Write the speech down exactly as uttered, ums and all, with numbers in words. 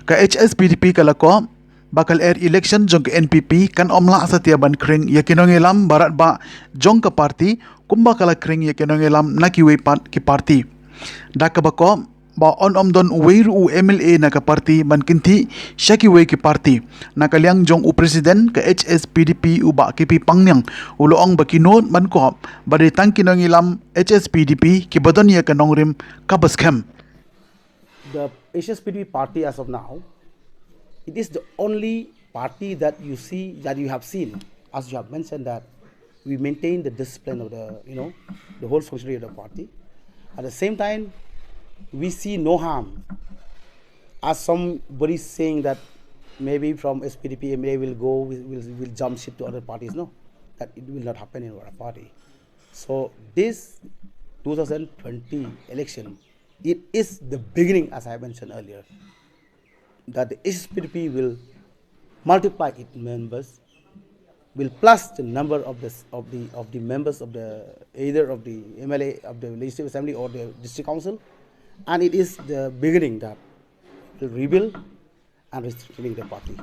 Ka H S P D P ka la kob ba ka lyer election jong ka N P P kan ym lah satia ban khring ïa ki nongïalam baroh ba jong ka party kumba ka la khring ïa ki nongïalam na kiwei pat ki party. Da kaba kob ba yn ym don uwei ruh u M L A na ka party ban kynthih sha kiwei ki party. Na ka liang jong u president ka H S P D P u Bah K P Pangniang u la ong ba ki nud ban kob ba dei tang ki nongïalam H S P D P kiba don ïa ka nongrim kaba skhem. The H S P D P party as of now, it is the only party that you see, that you have seen, as you have mentioned, that we maintain the discipline of the, you know, the whole functionary of the party. At the same time, we see no harm. As somebody saying that maybe from S P D P M L A will go, will, will, will jump ship to other parties. No, that it will not happen in our party. So this two thousand twenty election, it is the beginning, as I mentioned earlier, that the H S P D P will multiply its members, will plus the number of the of the of the members of the, either of the M L A of the Legislative Assembly or the District Council, and it is the beginning that will rebuild and restrengthening the party.